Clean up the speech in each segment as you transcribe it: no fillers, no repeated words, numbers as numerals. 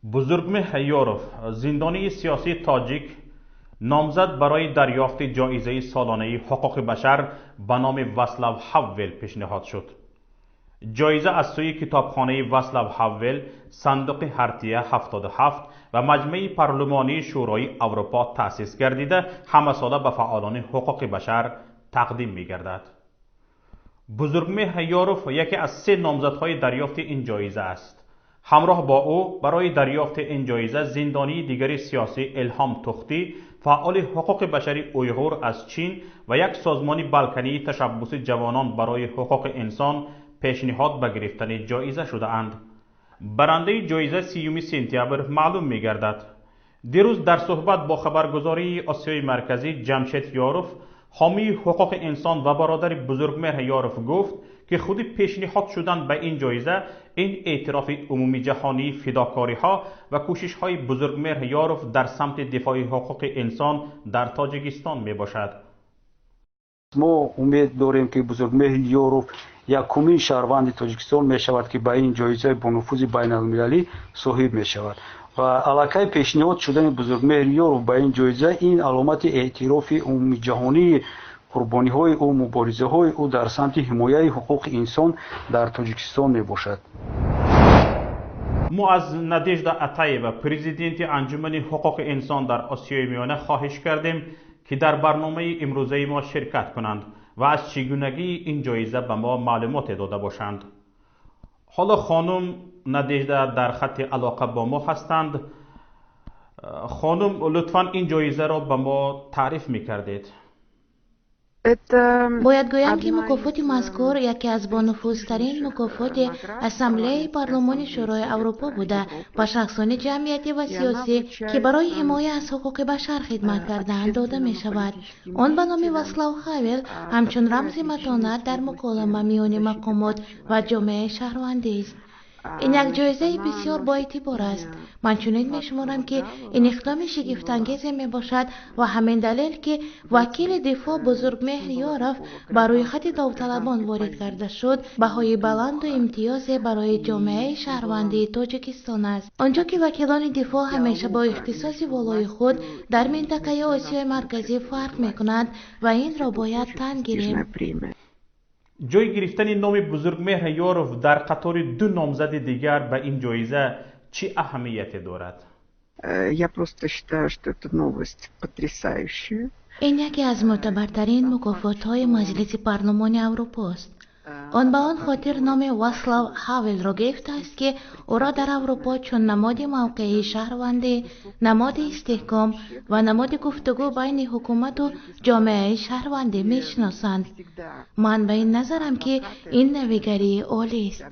Бузургмеҳр Ёров, зиндонии сиёсии тоҷик, номзад барои дарёфти ҷоизаи солонаи ҳуқуқи башар ба номи Васлав Ҳавел пешниҳод шуд. Ҷоиза аз сӯи китобхонаи Васлав Ҳавел, сандуқи Ҳартия 77 ва маҷмаи парлумонии Шӯрои Аврупо таъсис гардида, ҳамасола ба фаъолони ҳуқуқи башар тақдим мегардад. Бузургмеҳр Ёров яке аз се номзадҳои дарёфти ин ҷоиза аст. Ҳамроҳ бо ӯ барои дарёфти ин ҷоиза зиндонии дигари сиёсӣ Илҳом Тухтӣ, фаъоли ҳуқуқи башари уйғур аз Чин ва як созмони балкании ташаббуси ҷавонон барои ҳуқуқи инсон пешниҳод ба гирифтани ҷоиза шудаанд. Барандаи ҷоиза 30 сентябр маълум мегардад. Дирӯз дар суҳбат бо хабаргузории Осиёи Марказӣ Ҷамшед Ёров, ҳомии ҳуқуқи инсон ва бародари Бузургмеҳр Ёров, гуфт, ки худи пешниҳод шудан ба ин ҷоиза ин эътирофи умумиҷаҳонии фидокориҳо ва кӯшишҳои Бузургмеҳр Ёров дар самти дифои ҳуқуқи инсон дар Тоҷикистон мебошад. Мо умед дорем, ки Бузургмеҳр Ёров якумин шаҳрванди Тоҷикистон мешавад, ки ба ин ҷоизаи бонуфузи байналмилалӣ соҳиб мешавад, ва аллакай пешниҳод шудани Бузургмеҳр Ёров ба ин ҷоиза ин аломати эътирофи умумиҷаҳонии қурбониҳои ӯ, муборизаҳои ӯ дар самти ҳимояи ҳуқуқи инсон дар Тоҷикистон мебошад. Мо аз Надежда Атаева, президенти Анҷумани ҳуқуқи инсон дар Осиёи Миёна, хоҳиш кардем, ки дар барномаи имрӯзаи мо ширкат кунанд ва аз чигунагии ин ҷоиза ба мо маълумоте дода бошанд. Ҳоло хонум Надежда дар хатти алоқа бо мо ҳастанд. Хонум, лутфан ин ҷоизаро ба мо таъриф мекардед. Бояд гӯям, ки мукофоти мазкур яке аз бонуфузтарин мукофоти Ассамблеяи Парлумони Шӯрои Аврупо буда, ба шахсони ҷамъиятӣ ва сиёсӣ, ки барои ҳимоя аз ҳуқуқи башар хидмат кардаанд, дода мешавад. Он ба номи Васлав Ҳавел ҳамчун рамзи матонат дар муколама миёни мақомот ва ҷомеаи шаҳрвандист. Ин як ҷоизаи бисёр боэътибор аст. Ман чунин мешуморам, ки ин иқдоми шигифтангезе мебошад ва ҳамин далел, ки вакили дифоъ Бузургмеҳр Ёров ба рӯйхати довталабон ворид карда шуд, баҳои баланду имтиёзе барои ҷомеаи шаҳрвандии Тоҷикистон аст, он ҷо ки вакилони дифоъ ҳамеша бо ихтисоси волои худ дар минтақаи Осиёи Марказӣ фарқ мекунанд ва инро бояд тан гирем. Ҷой гирифтани номи Бузургмеҳр Ёров дар қатори ду номзади дигар ба ин ҷоиза чӣ аҳамияте дорад? Я просто считаю, что это новость потрясающая. Ин яке аз мӯътабартарин мукофотҳои Маҷлиси Парлумони Аврупост. Он ба он хотир номи Васлав Ҳавелро гирифтааст, ки ӯро дар Аврупо чун намоди мавқеи шаҳрвандӣ, намоди истиҳком ва намоди гуфтугӯ байни ҳукумату ҷомеаи шаҳрвандӣ мешиносанд. Ман ба ин назарам, ки ин навигарии олист.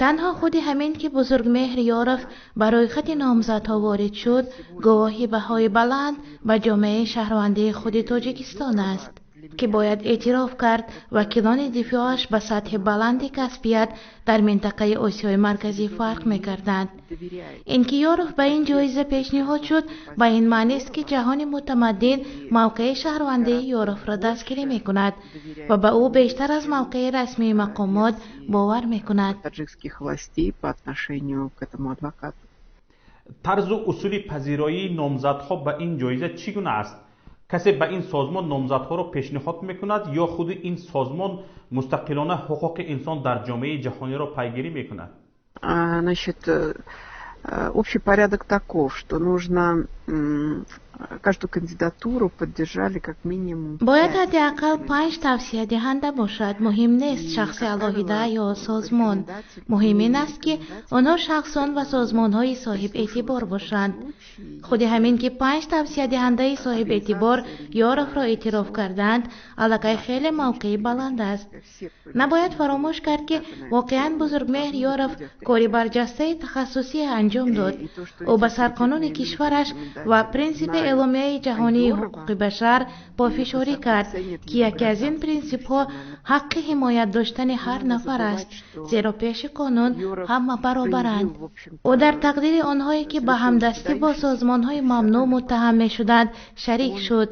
Танҳо худи ҳамин, ки Бузургмеҳр Ёров ба рӯйхати номзадҳо ворид шуд, гувоҳи баҳои баланд ба ҷомеаи шаҳрвандии худи Тоҷикистон аст, ки бояд эътироф кард, вакилони дифоъаш ба сатҳи баланди касбият дар минтақаи Осиёи Марказӣ фарқ мекарданд. Ин ки Ёров ба ин ҷоиза пешниҳод шуд, ба ин маънист, ки ҷаҳони мутамаддин мавқеи шаҳрвандии Ёровро дастгирӣ мекунад ва ба ӯ бештар аз мавқеи расмии мақомот бовар мекунад. Таджикских властей по отношению к этому адвокату. Тарзу усули пазироии номзадҳо ба ин ҷоиза чӣ гуна аст? Касе ба ин созмон номзадҳоро пешниҳод мекунад ё худи ин созмон мустақилона ҳуқуқи инсон дар ҷомеаи ҷаҳониро пайгирӣ мекунад? Значит, общий порядок таков, что нужно каждую кандидатуру поддержали как минимум. Бояд ҳадди ақал панҷ тавсиядиҳанда бошад. Муҳим нест шахси алоҳида ё созмон, муҳим ин аст, ки онҳо шахсон ва созмонҳои соҳибэътибор бошанд. Худи ҳамин, ки панҷ тавсиядиҳандаи соҳибэътибор Ёровро эътироф карданд, аллакай хеле мавқеи баланд аст. Набояд фаромӯш кард, ки воқеан Бузургмеҳр Ёров кори барҷастаи тахассусие анҷом дод. Ӯ ба сарқонуни кишвараш ва принсипи Эъломияи ҷаҳонии ҳуқуқи башар пофишорӣ кард, ки яке аз ин принсипҳо Ҳаққи ҳимоят доштани ҳар нафар аст, зеро пеши қонун ҳама баробаранд. Ӯ дар тақдири онҳое, ки ба ҳамдастӣ бо созмонҳои мамнӯъ муттаҳам мешуданд, шарик шуд.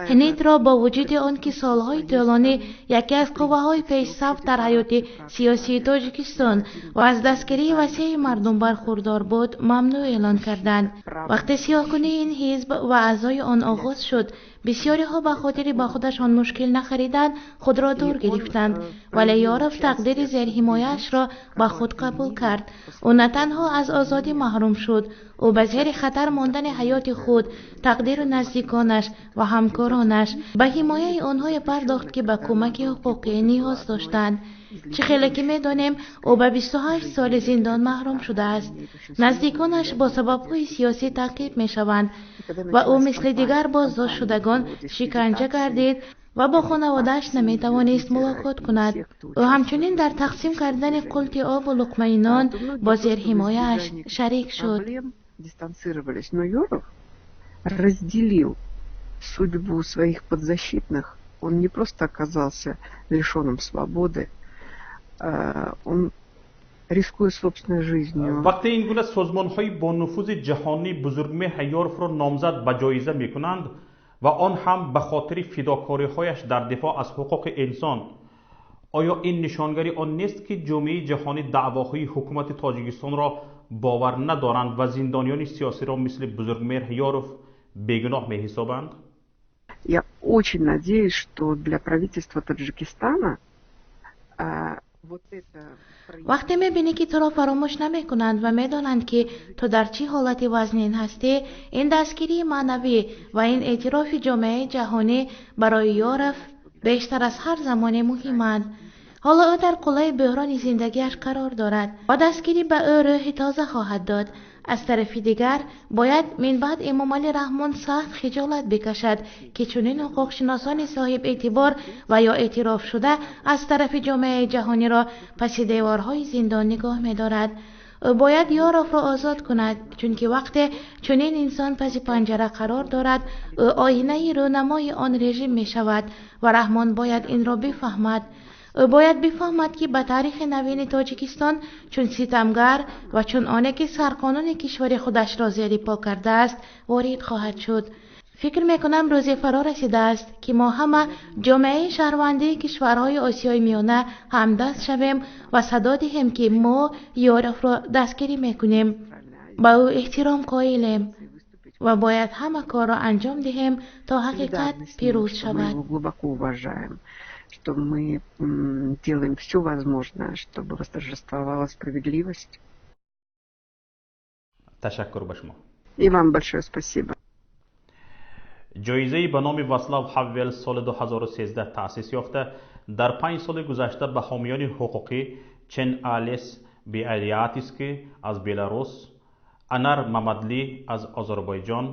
ХНИТ-ро бо вуҷуди он ки солҳои тӯлонӣ яке аз қувваҳои пешсаф дар ҳаёти сиёсии Тоҷикистон ва аз дастгирии васеи мардум бархурдор буд, мамнӯъ эълон карданд. Вақте сиёҳкунии ин ҳизб ва аъзои он оғоз шуд, бисёриҳо ба хотири ба худашон мушкил нахаридан худро дур гирифтанд, вале Ёров тақдири зерҳимояашро ба худ қабул кард. Ӯ на танҳо аз озодӣ маҳрум шуд, ӯ ба зери хатар мондани ҳаёти худ, тақдиру наздиконаш ва ҳамкоронаш ба ҳимояи онҳое пардохт, ки ба кӯмаки ҳуқуқӣ ниёз доштанд. Чӣ хеле ки медонем, ӯ ба 28 соли зиндон маҳрум шудааст. Наздиконаш бо сабабҳои сиёсӣ таъқиб мешаванд ва ӯ мисли дигар боздоштшудагон шиканҷа гардид ва бо хонаводааш наметавонист мулоқот кунад. Ӯ ҳамчунин дар тақсим кардани қулти обу луқмаи нон бо зерҳимояаш шарик шуд. Дистанцировались, но Ёров разделил судьбу своих подзащитных. Он не просто оказался лишенным свободы, он, рискуя собственной жизнью. Вақте ин гуна созмонҳои бонуфузи ҷаҳонӣ Бузургмеҳр Ёровро номзад ба ҷоиза мекунанд ва он ҳам ба хотири фидокориҳояш дар дифоъ аз ҳуқуқи инсон, оё ин нишонгари он нест, ки ҷомеаи ҷаҳонӣ даъвоҳои ҳукумати Тоҷикистонро бовар надоранд ва зиндониёни сиёсиро мисли Бузургмеҳр Ёров бегуноҳ меҳисобанд? Я очень надеюсь, что для правительства Таджикистана вот это Вақте мебинӣ, ки туро фаромӯш намекунанд ва медонанд, ки ту дар чӣ ҳолати вазнин ҳастӣ, ин дастгирии маънавӣ ва ин эътирофи ҷомеаи ҷаҳонӣ барои Ёров бештар аз ҳар замоне муҳиманд. Ҳоло ӯ дар қуллаи бӯҳрони зиндагиаш қарор дорад ва дастгирӣ ба ӯ рӯҳи тоза хоҳад дод. Аз тарафи дигар, бояд минбаъд Эмомалӣ Раҳмон сахт хиҷолат бикашад, ки чунин ҳуқуқшиносони соҳибэътибор ва ё эътирофшуда аз тарафи ҷомеаи ҷаҳониро паси деворҳои зиндон нигоҳ медорад. Ӯ бояд Ёровро озод кунад, чунки вақте чунин инсон паси панҷара қарор дорад, ӯ оинаи рӯнамои он режим мешавад ва Раҳмон бояд инро бифаҳмад. Ӯ бояд бифаҳмад, ки ба таърихи навини Тоҷикистон чун ситамгар ва чун оне ки сарқонуни кишвари худашро зери по кардааст, ворид хоҳад шуд. Фикр мекунам, рӯзе фаро расидааст, ки мо ҳама, ҷомеаи шаҳрвандии кишварҳои Осиёи Миёна, ҳамдаст шавем ва садо диҳем, ки мо Ёровро дастгирӣ мекунем, ба ӯ эҳтиром қоилем ва бояд ҳама корро анҷом диҳем, то ҳақиқат пирӯз шавад. Глубоко уважаем, что мы делаем все возможное, чтобы восторжествовала справедливость. Ташаккур ба шумо. И вам большое спасибо. Ҷоизаи ба номи Васлав Ҳавел соли 2013 таъсис ёфта, дар 5 соли гузашта ба ҳомиёни ҳуқуқӣ чен Алес Биалятский аз Беларус, Анар Мамадлӣ аз Озарбойҷон,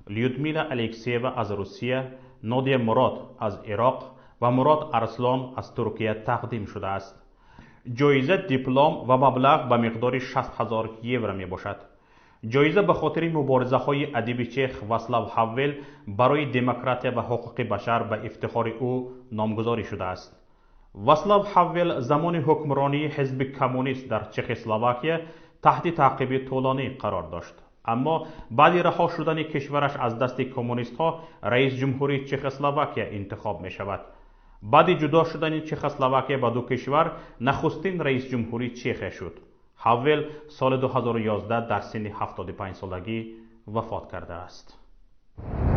Людмила Алексеева аз Русия, Нодия Мурод аз Ироқ ва Мурод Арслон аз Туркия тақдим шудааст. Ҷоиза диплом ва маблағ ба миқдори 60 ҳазор евро мебошад. Ҷоиза ба хотири муборизаҳои адиби чех Васлав Ҳавел барои демократия ва ҳуқуқи башар ба ифтихори ӯ номгузорӣ шудааст. Васлав Ҳавел замони ҳукмронии ҳизби коммунист дар Чехословакия таҳти таъқиби тӯлонӣ қарор дошт, аммо баъди раҳо шудани кишвараш аз дасти коммунистҳо раис ҷумҳурии Чехословакия интихоб мешавад. Баъди ҷудо шудани Чехословакия ба ду кишвар нахустин раисҷумҳурии Чехия шуд. Ҳавел соли 2011 дар синни 75 солагӣ вафот кардааст.